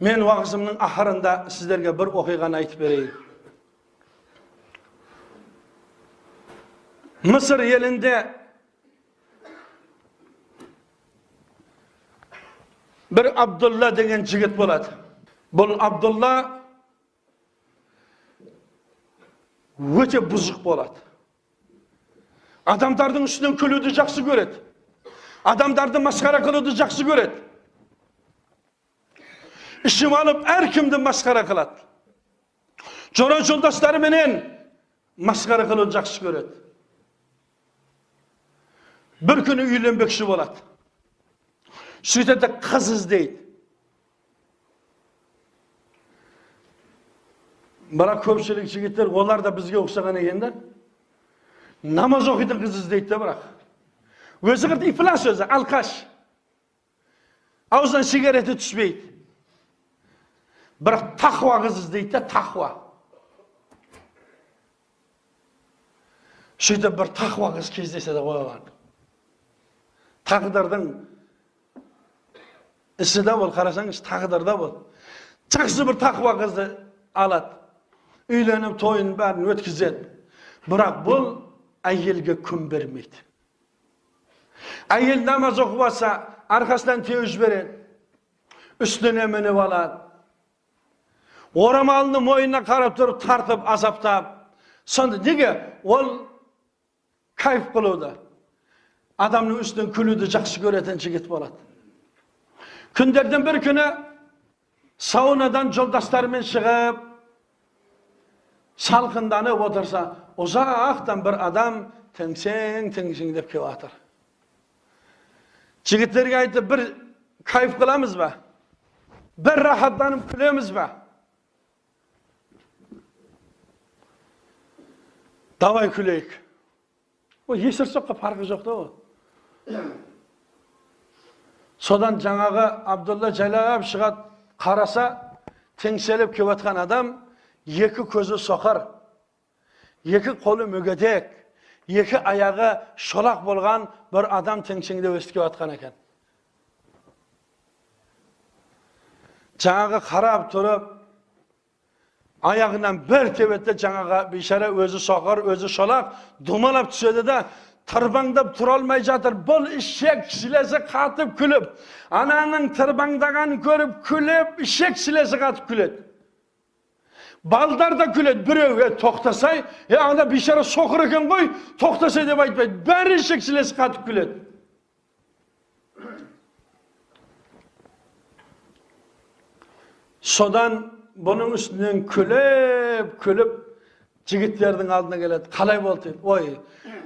Мен уағызымның ақырында сіздерге бір оқиғаны айтып берейін. Мысыр елінде бір Абдулла деген жігіт болады. Бұл Абдулла өте бұзық болады. Адамдардың үстінен күлуді жақсы көреді. Адамдарды масқара қылуды жақсы көреді. Ішіп алып әркімді масқара қылады. Жора жолдастарыменен масқара қылуды жақсы көреді. Бір күні үйленбекші болады. Сөйтеді, қыз іздейді. Бірақ көпшілік жігіттер, олар да бізге ұқсаған екен да. Намаз оқитын қыз іздейді де бірақ. Өзі қырт ифлас өзі, алқаш. Аузынан сигареті түспейді. Бірақ тақуа қыз іздейді де, тақуа. Сөйтіп бір тақуа қыз кездеседі ғой оған. Тағдырдың ісі де бол, қарасаңыз, тағдырда бол. Жақсы бір тақуа қызды алады. Үйленіп тойын бәрін өткізеді. Бірақ бұл әйелге күн бермейді. Әйел намаз оқып алса, арқасынан теуіп жібереді. Үстіне мініп алады. Орамалını мойнына қарап тұрып, тартып, азаптап. Сонда неге? Ол кайф қылуды. Адамның үстінен күлуді жақсы көретін жігіт болады. Күндерден бір күні саунадан жолдастарымен шығып, салқынданып отырса, ұзақтан бір адам тіңсең-тіңсең деп келіп жатыр. Жігіттерге айтты, бір кайф қыламыз ба? Бір рахаттанып күлеміз ба? Давай күлейік. О, есір соққа парқы жоқ та ол. Содан жаңағы Абдулла жайлап шығады, қараса, теңселіп келіп жатқан адам екі көзі соқыр, екі қолы мүгедек, екі аяғы шолақ болған бір адам теңсеңдеп өсіп келіп жатқан екен. Жаңағы қарап тұрып, аяғынан бір тебетті жаңағы бейшара өзі соқыр, өзі шолақ, домалап түседі да, тырбаңдап тұра алмай жатыр. Бұл ішек сілесі қатып күліп, ананың тырбаңдағанын көріп күліп, ішек сілесі қатып күледі. Балдар да күледі, біреу, тоқтасай, ана бейшара соқыр екен ғой, тоқтасай деп айтпайды. Бәрі ішек сілесі қатып күледі. Содан бұның үстінен күліп, күліп, жігіттердің алдына келеді. Қалай болды дейді. Ой,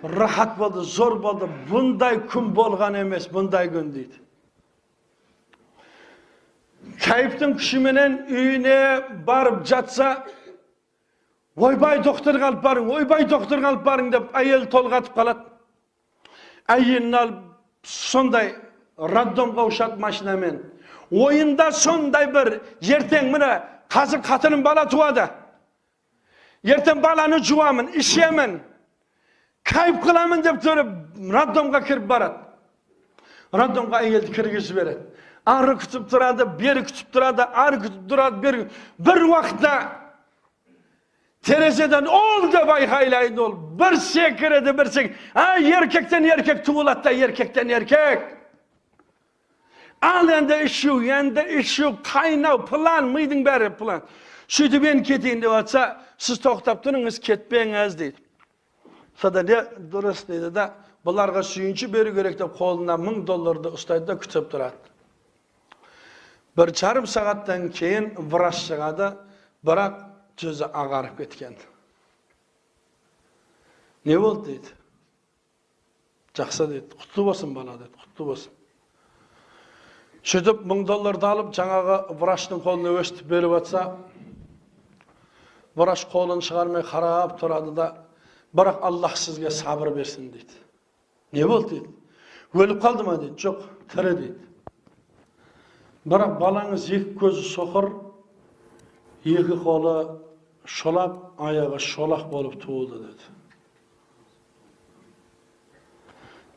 рахат болды, зор болды. Бұндай күн болған емес, бұндай күн дейді. Кайыптың күшіменен үйіне барып жатса, ойбай докторға алып барың, ойбай докторға алып барың деп әйел толғатып қалады. Әйелін алып сондай роддомға ұшады машинамен. Ойында сондай бір ертең міне қазір қатыным бала туады. Ертең баланы жуамын, ішемін, кайып қыламын деп тұрып роддомға кіріп барады. Роддомға әйелді кіргізіп береді. Ары күтіп тұрады, бері күтіп тұрады, ары күтіп тұрады, бері. Бір уақытта терезеден ол деп айқайлайды ол. Бір секіреді, бір секіреді. А, еркектен еркек туылады да, еркектен еркек. Ал енді ішу, енді ішу, қайнау, план, мидың бәрі план. Сөйтіп енді кетейін деп атса, сіз тоқтап тұрыңыз, кетпеңіз дейді. Содан не дұрыс дейді да, бұларға сүйінші беру керек деп қолына $1000 ұстайды да күтіп тұрады. 1,5 сағаттан кейін врач шығады, бірақ жүзі ағарып кеткен. Не болды дейді. Жақсы дейді, құтты болсын бала дейді, құтты болсын. Сөйтіп $1000 алып, жаңағы врачтың қолына өстіп беріп атса, врач қолын шығармай қарап тұрады да, бірақ Аллах сізге сабыр берсін дейді. Не болды дейді. Өліп қалды ма дейді. Жоқ, тірі дейді. Бірақ балаңыз екі көзі соқыр, екі қолы шолақ, аяғы шолақ болып туылды деді.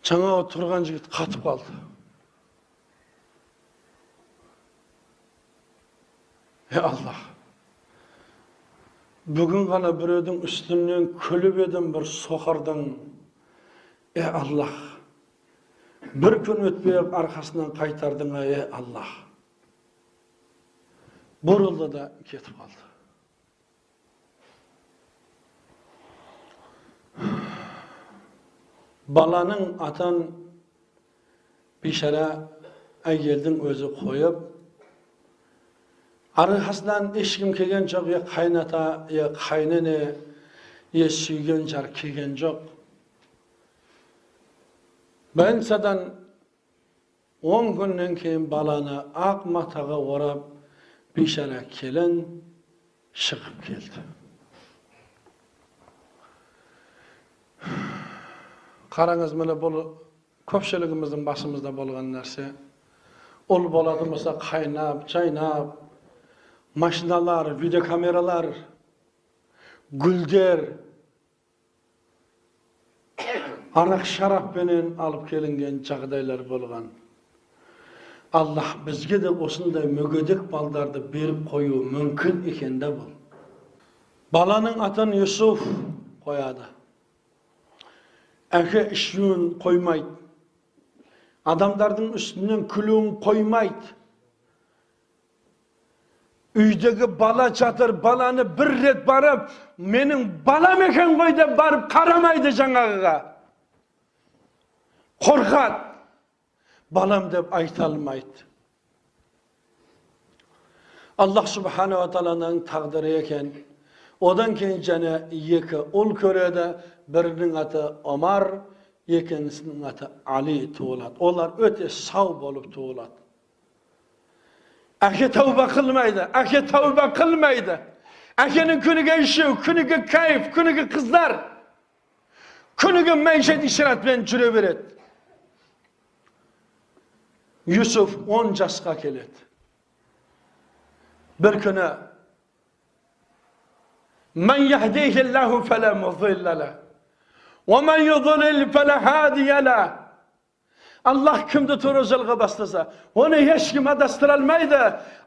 Жаңағы тұрған жігіт қатып қалды. Е Аллах, бүгін ғана біреудің үстінен күліп едім, бір соқырдың. Е Аллах, бір күн өтпей арқасынан қайтардың, е Аллах. Бұрылды да кетіп қалды. Баланың атын бейшара әйелдің өзі қойып, арқасынан ешкім келген жоқ, е қайната, е қайнене, е сүйген жар келген жоқ. Больницадан 10 күннен кейін баланы ақ матаға орап, бейшара келін шығып келді. Қараңыз, міне бұл көпшілігіміздің басымызда болған нәрсе. Ол болатын болса қайнап, жайнап, машиналар, видеокамералар, гүлдер, арақ шараппенен алып келінген жағдайлар болған. Аллах бізге де осындай мүгедек балдарды беріп қою мүмкін екен де бұл. Баланың атын Юсуф қояды. Әке ішуін қоймайды. Адамдардың үстінен күлуін қоймайды. Үйдегі бала жатыр, баланы бір рет барып, менің балам екен ғой деп барып қарамайды жаңағыға. Қорқады. Балам деп айта алмайды. Аллах Субханала Тағаланың тағдыры екен. Одан кейін және екі ұл көреді. Бірінің аты Омар, екіншісінің аты Али туылады. Олар өте сау болып туылады. Әке тәуба қылмайды, әке тәуба қылмайды. Әкенің күніге ішу, күніге кайф, күніге қыздар, күніге мәйшет ишаратпен жүре береді. Юсуф 10 жасқа келеді. Бір күні «Мен яхдихиллаху фәлә мудилля лах, ва мен юдлил фәлә хадия лах». Аллах кімді тура жолға бастаса, оны ешкім адастыра алмайды.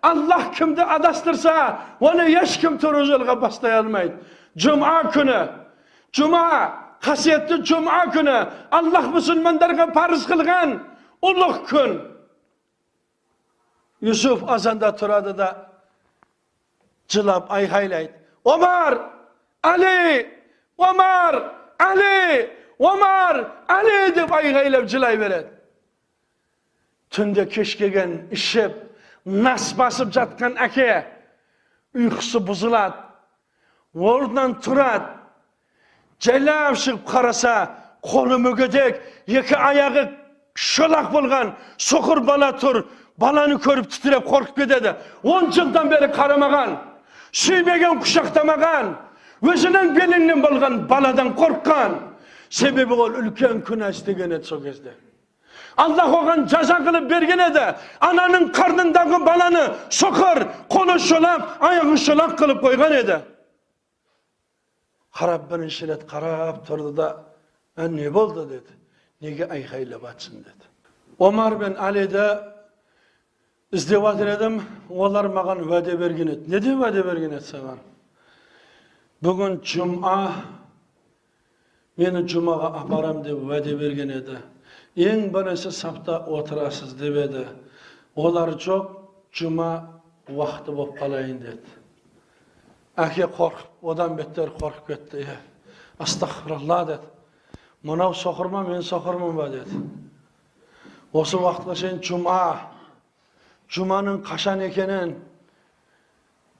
Аллах кімді адастырса, оны ешкім тура жолға бастай алмайды. Жұма күні, жұма, қасиетті жұма күні, Аллах мұсылмандарға парыз қылған ұлық күн. Юсуф азанда тұрады да жылап айқайлайды. Омар, Али, Омар, Али, Омар, Али деп айқайлап жылай береді. Түнде кеш келген, ішіп, нас басып жатқан әке ұйқысы бұзылады, орнынан тұрады, жайлап шығып қараса, қолы мүгедек, екі аяғы шолақ болған соқыр бала тұр. Баланы көріп тітіреп қорқып кетеді. 10 жылдан бері қарамаған, сүймеген, құшақтамаған, өзінің белінен болған баладан қорыққан. Себебі ол үлкен күнә істеген еді сол кезде. Аллах оған жаза қылып берген еді. Ананың қарнындағы баланы соқыр, қолы шолақ, аяғы шолақ қылып қойған еді. Қарап бірінші рет қарап тұрды да, не болды деді. Неге айқайлап атсың деді. Омар мен Алиді іздеп жатыр едім, олар маған уәде берген еді. Не деп уәде берген еді саған? Бүгін жұма, мені жұмаға апарам деп уәде берген еді. Ең бірінші сапта отырасыз деп еді. Олар жоқ, жұма уақыты болып қалайын деді. Әке қорқып, одан беттер қорқып кетті. Астағфиралла деді. Мынау соқыр ма, мен соқырмын ба деді. Осы уақытқа шейін жұма, жұманың қашан екенін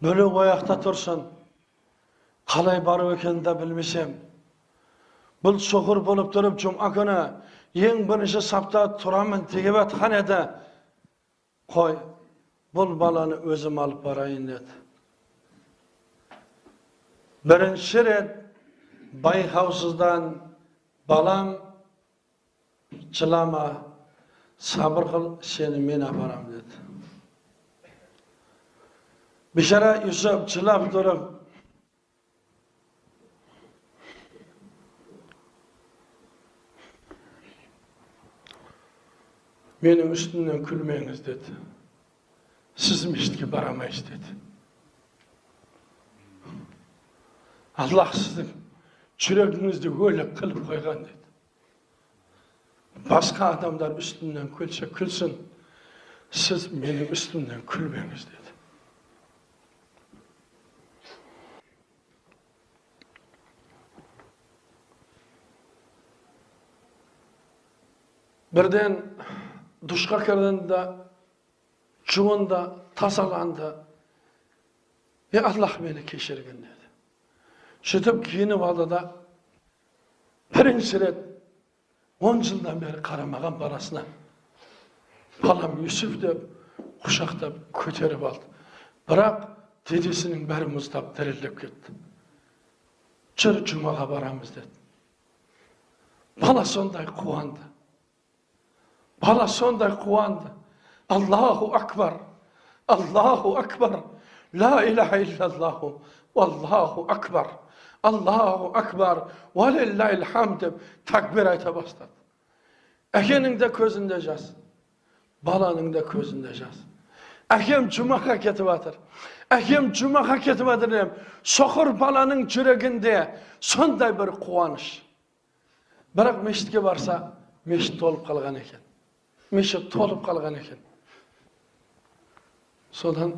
бөлек ояқта тұрсын, қалай бару екенін де білмесем. Бұл соқыр болып тұрып, жұма күні ең бірінші сапта тұрамын деп атқан еді. Қой, бұл баланы өзім алып барайын деді. Бірінші рет байқаусыздан балам жылама, сабыр қыл, сені мен апарам деді. Бишара Юсуф жылап тұрып, менің үстімнен күлмеңіз деді. Сіз мешітке барамайсыз деді. Аллах сіздің жүрегіңізді өлік қылып қойған деді. Басқа адамдар үстімнен күлсе күлсін, сіз менің үстімнен күлмеңіз деді. Бірден душқа кірді, жуынды, тазаланды. Е, Аллах мені кешірген деді. Сөйтіп киініп алды да, бірінші рет 10 жылдан бері қарамаған баласына, балам Юсуф деп құшақтап көтеріп алды. Бірақ дедесінің бәрі мұздап дірілдеп кетті. Жүр, жұмаға барамыз деді. Бала сондай қуанды. Бала сондай қуанды. Аллаху акбар, Аллаху акбар, ла илаха иллаллаху, Аллаху акбар, Аллаху акбар, уалиллахил хамд деп такбир айта бастады. Әкенің де көзінде жас, баланың да көзінде жас. Әкем жұмаға кетіп жатыр, әкем жұмаға кетіп жатыр деп, соқыр баланың жүрегінде сондай бір қуаныш. Бірақ мешітке барса, мешіт толып қалған екен. Мешіт толып қалған екен. Содан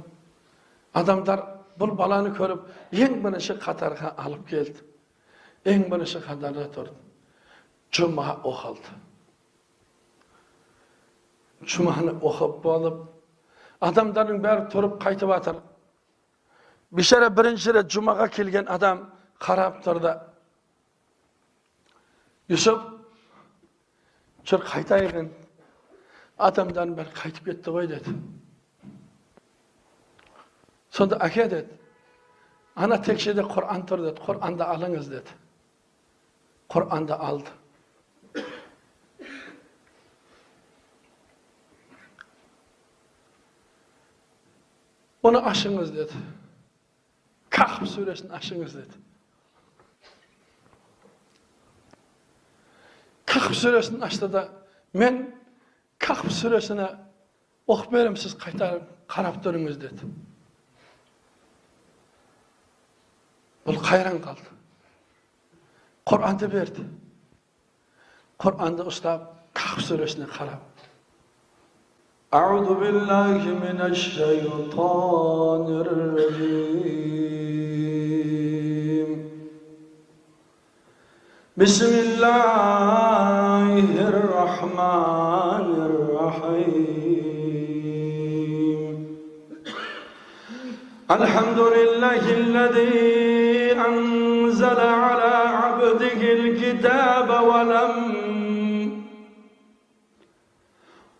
адамдар бұл баланы көріп, ең бірінші қатарға алып келді. Ең бірінші қатарда тұрды. Жұма оқылды. Жұманы оқып болып, адамдардың бәрі тұрып қайтып жатыр. Бейшара бірінші рет жұмаға келген адам қарап тұрды. Юсуп, жүр қайтайық енді. Адамдардың бәрі қайтып кетті ғой деді. Сонда әке деді, ана текшеде Құран тұр деді, Құранды алыңыз деді. Құранды алды. Оны ашыңыз деді. Кахф сүресін ашыңыз деді. Кахф сүресін ашты да, мен Кахф сүресіне оқып беремін, сіз қайтарып қарап тұрыңыз деді. Бұл қайран қалды. Құранды берді. Құранды ұстап, Кахф сүресіне қарап. Аузу биллахи минәш-шайтанир-раджим. Бисмиллахир-рахманир-рахим. Альхамдулиллахи أنزل على عبده الكتاب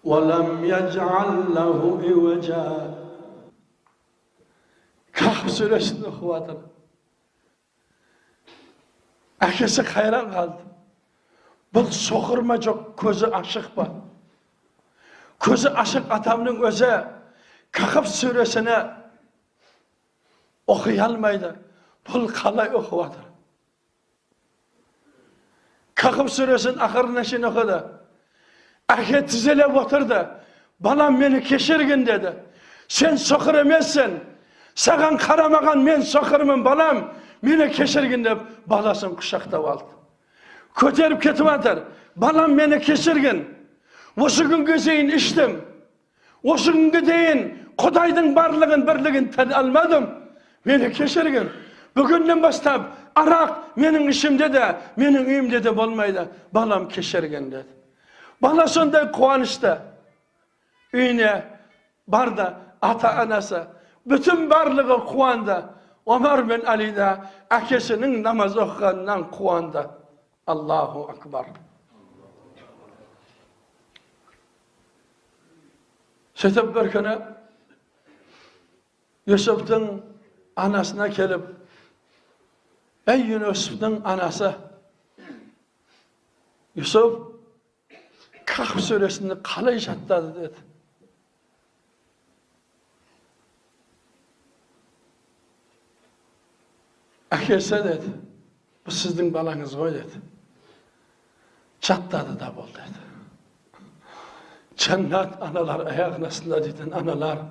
ولم يجعل له عوجا. Кахф сүресін оқып жатыр. Әкесі қайран қалды. Бұл соқыр ма жоқ, көзі ашық па? Көзі ашық адамның өзі Кахф сүресіне оқи алмайды. Бұл қалай оқып жатыр? Кахф сүресін ақырына шейін оқыды. Әке тізелеп отырды. Балам, мені кешіргін деді. Сен соқыр емессің. Саған қарамаған мен соқырмын, балам. Мені кешіргін деп баласын құшақтап алды. Көтеріп кетіп жатыр. Балам, мені кешіргін. Осы күнге дейін іштім. Осы күнге дейін Құдайдың барлығын, бірлігін тани алмадым. Мені кешіргін. Бүгіннен бастап арақ менің ішімде де, менің үйімде де болмайды. Балам, кешірген деді. Бала сондай қуанышты. Үйіне барды, ата-анасы, бүтін барлығы қуанды. Омар мен Али да әкесінің намаз оқығанынан қуанды. Аллаху акбар. Сөйтіп бір күні Юсуптың анасына келіп, әй, Юсуптың анасы, Юсуп Кахф сүресini қалай жаттады деді. Әкесі деді, бұл сіздің балаңыз ғой деді. Жаттады да бол деді. Жәннат аналар аяғының астында дейтін аналар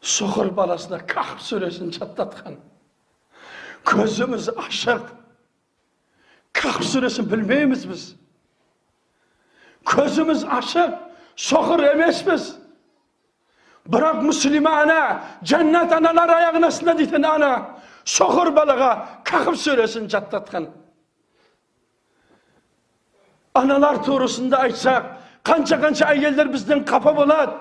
соқыр баласына Кахф сүресін жаттатқан. Көзіміз ашық. Кахф сүресін білмейміз біз. Көзіміз ашық, соқыр емеспіз. Бірақ мұслима ана, жәннат аналар аяғының астында дейтін ана, соқыр балаға Кахф сүресін жаттатқан. Аналар турасында айтсақ, қанша-қанша әйелдер бізден қапа болады.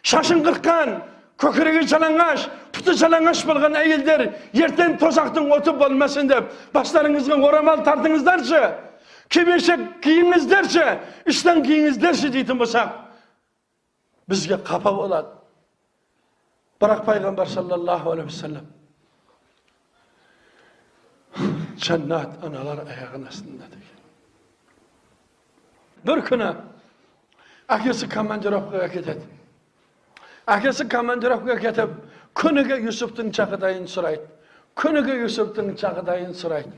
Шашын қырыққан, көкірегі жалаңаш, пұты жалаңаш болған әйелдер ертең тозақтың оты болмасын деп бастарыңызға орамал тартыңыздаршы, кимешек киіңіздерші, іштан киіңіздерші дейтін болсақ, бізге қапа болады. Бірақ пайғамбар саллаллаху алейхи уассалам жәннат аналар аяғының астында деген. Бір күні әкесі командировкаға кетеді. Әкесі командировкаға кетіп, күніге Юсуптың жағдайын сұрайды. Күніге Юсуптың жағдайын сұрайды.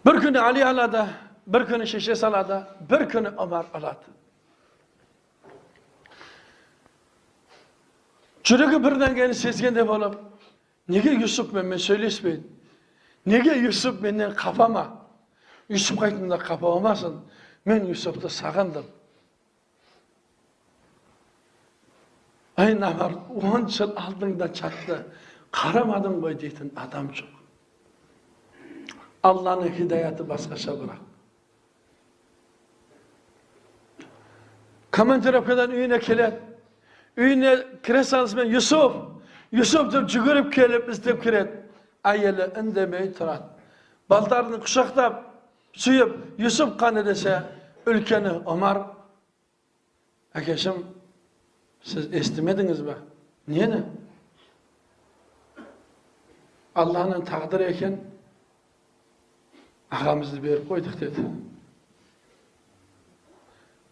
Бір күні Али алады, бір күні шешесі алады, бір күні Омар алады. Жүрегі бірдеңені сезгенде болып, неге Юсуп менімен сөйлеспейді? Неге Юсуп менен қапа ма? Юсуп қайтында қапа болмасын, мен Юсупты сағындым. Ай намар, 10 жыл алдыңда жатты, қарамадың ғой дейтін адам жоқ. Алланың хидаяты басқаша бірақ. Командировкадан үйіне келеді. Үйіне кіре салысымен Юсуп, Юсуп деп жүгіріп келіп іздеп кіреді. Әйелі үндемей тұрады. Балдарын құшақтап, сүйіп, Юсуп қаны десе, үлкені Омар, әкешім, сіз естімедіңіз бе? Нені? Алланың тағдыры екен, ағамызды беріп қойдық деді.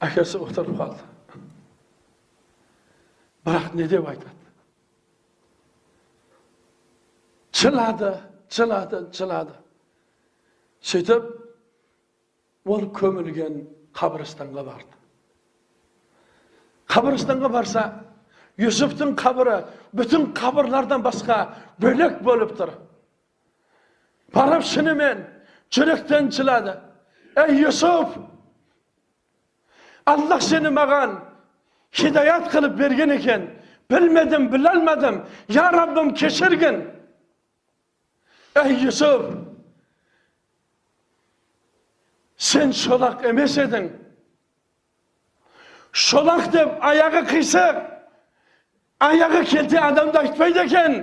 Әкесі отырып қалды. Бірақ не деп айтады? Жылады, жылады, жылады. Сөйтіп, ол көмілген қабірстанға барды. Қабірстанға барса, Юсуптың қабірі бүтін қабірлардан басқа бөлек болып тұр. Барып шынымен жүректен жылады. Ей Юсуп, Аллах сені маған хидаят қылып берген екен. Білмедім, біле алмадым. Я Раббым, кешіргін. Ей Юсуп, сен шолақ емес едің. Шолақ деп аяғы қисық, аяғы келте адамды айтпайды екен.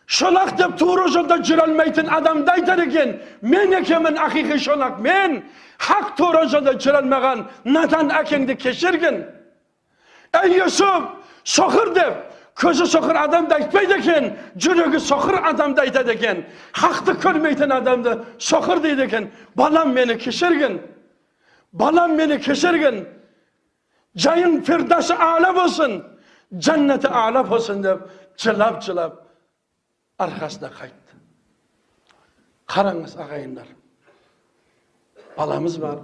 Шолақ деп тура жолда жүре алмайтын адамды айтар екен. Мен екенмін ақиқи шолақ, мен хақ тура жолда жүре алмаған надан әкеңді кешіргін. Ей Юсуп, соқыр деп көзі соқыр адамды айтпайды екен, жүрегі соқыр адамды айтады екен. Хақты көрмейтін адамды соқыр дейді екен. Балам мені кешіргін, балам мені кешіргін. Жайың фирдасы ала болсын, жәннаты ала болсын деп жылап-жылап арқасына қайтты. Қараңыз ағайындар, баламыз бар,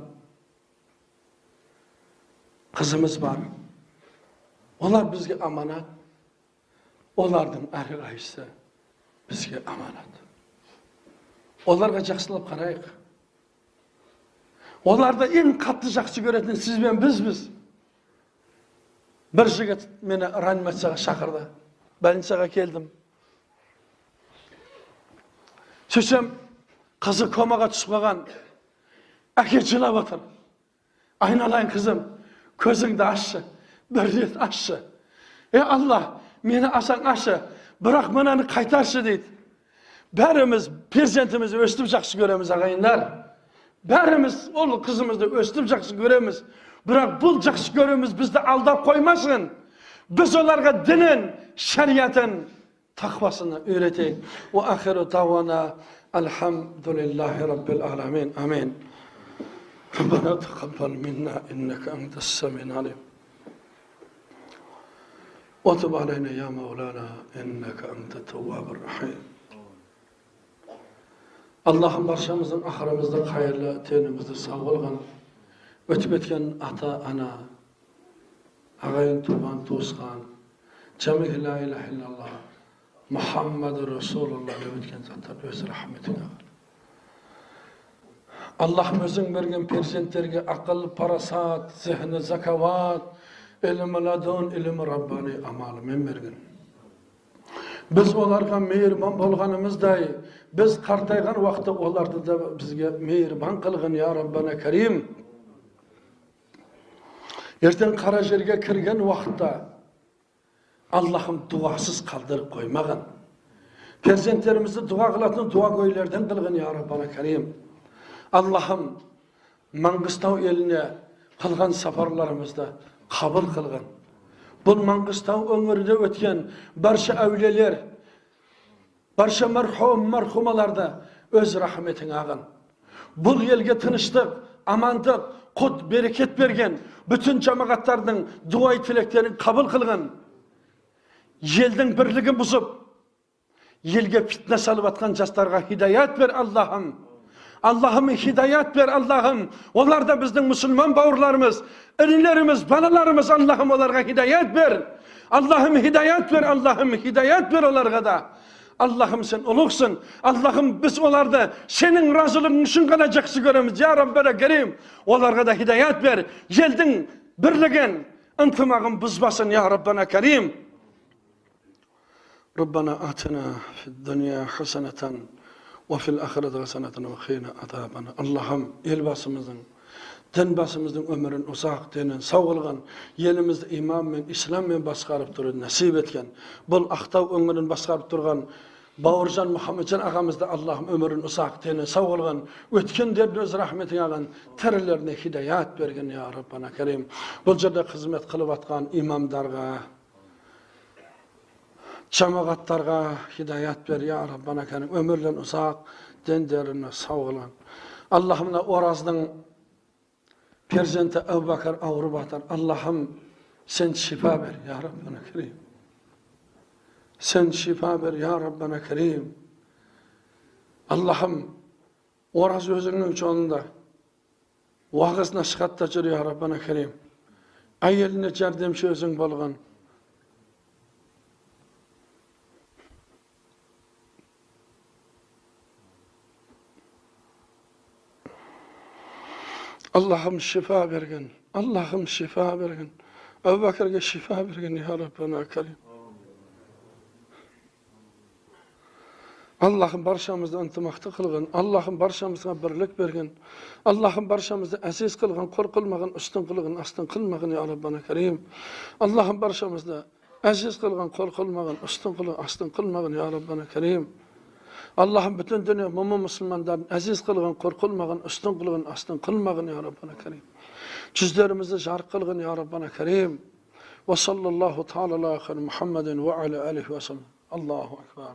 қызымыз бар. Олар бізге аманат, олардың әрқайсысы бізге аманат. Оларға жақсылап қарайық. Оларды ең қатты жақсы көретін сіз бен бізбіз. Бір жігіт мені реанимацияға шақырды. Больницаға келдім. Сөйтсем, қызы комаға түсіп қалған. Әке жылап отыр. Айналайын қызым, көзіңді ашшы, бір рет ашшы. Е Алла, мені асаң ашы, бірақ мынаны қайтаршы дейді. Бәріміз перзентімізді өстіп жақсы көреміз ағайындар. Бәріміз ол қызымызды өстіп жақсы көреміз. Бірақ бұл жақсы көреміз бізді алдап қоймасын. Біз оларға дінін, шариатын, тақвасını үйретейік. Уа ахиру дауана алхамдулиллахи раббил аламин. Амин. Раббана тақаббал минна иннака антас самиул алим. Уа туб алейна я маулана иннака антат таввабур рахим. Allah'ım barşamızın ahırımızda hayırlı, tenimizde sağ olgan, өтіп еткен ата, ана, ағайын, туған, туысқан, жәмиғи ла илаха иллаллах, Muhammadu Rasulullah деп өткен заттар өз рахметіңе қыл. Аллахым, өзің берген перзенттерге ақыл, парасат, зihni, закават, ілімі ладун, ілімі раббани амалымен берген. Біз оларға мейірбан болғанымыздай, біз қартайған уақытта оларды да бізге мейірбан қылғын, я Раббана Карим. Ертең қара жерге кірген уақытта Аллахым дұғасыз қалдырып қоймаған. Перзенттерімізді дұға қылатын дуагөйлерден қылғын, я Раббана Карим. Аллахым, Маңғыстау еліне қылған сапарларымызды қабыл қылғын. Бұл Маңғыстау өңірінде өткен барша әулиелер, барша мархум, мархумаларды өз рахметіңе ағын. Бұл елге тыныштық, амандық, құт, берекет берген бүтін жамағаттардың дуай тілектерін қабыл қылған. Елдің бірлігін бұзып, елге фитна салып атқан жастарға хидаят бер, Аллахым. Аллахым, хидаят бер, Аллахым. Олар да біздің мұсылман бауырларымыз, інілеріміз, балаларымыз. Аллахым, оларға хидаят бер. Аллахым, хидаят бер, Аллахым, хидаят бер оларға да. Аллахым, сен ұлықсың. Аллахым, біз оларды сенің разылығың үшін ғана жақсы көреміз. Я Раббана Карим, оларға да хидаят бер. Елдің бірлігін, ынтымағын бұзбасын, я Раббана Карим. Раббана атина фид дүния хасанатан ва фил ахирати хасанатан ва қина азабан. Аллахым, ел басымыздың, дін басымыздың өмірін ұзақ, денін сау қылған, елімізді иманмен, исламмен басқарып тұруды нәсіп еткен. Бұл Ақтау өңірін басқарып тұрған Бауыржан Мұхамеджан ағамызды Аллахым өмірін ұзақ, денін сау қылған, өткендерін өз рахметіңе алған, тірілеріне хидаят берген, я Раббана Карим. Бұл жерде қызмет қылып атқан имамдарға, жамағаттарға хидаят бер, я Раббана Карим. Өмірлерін ұзақ, дендерін сау қылған. Аллахым, мына Ораздың перзенті Әбубәкір ауырып жатыр. Аллахым, сен шипа бер, я Раббана Карим. Сен шипа бер, я Раббана Карим. Аллахым, Ораз өзіңнің жолында уағыз насихатта жүр, я Раббана Карим. Әйеліне жәрдемші өзің болған. Allah'ım şifa bergin. Allah'ım şifa bergin. Ebu Bekir'e şifa bergin, ya Rabbena Kerim. Allah'ım barşamızda ıntımaktı kılgın. Allah'ım barşamızga birlik bergin. Allah'ım barşamızda aziz kılgın, korkulmağın, üstün kılgın, astın kılmağın, ya Rabbena Kerim. Allah'ım barşamızda aziz kılgın, korkulmağın, üstün kılgın, astın kılmağın, ya Rabbena Kerim. Allah'ım bütün dünya mümin Müslümanların aziz kılgın, korkulmağın, üstün kılgın, astın kılmağın, ya Rabbena Kerim. Yüzlerimizi jarq kılgın, ya Rabbena Kerim. Ve sallallahu teala ala Muhammedin ve ala alihi ve sellem. Allahu Ekber.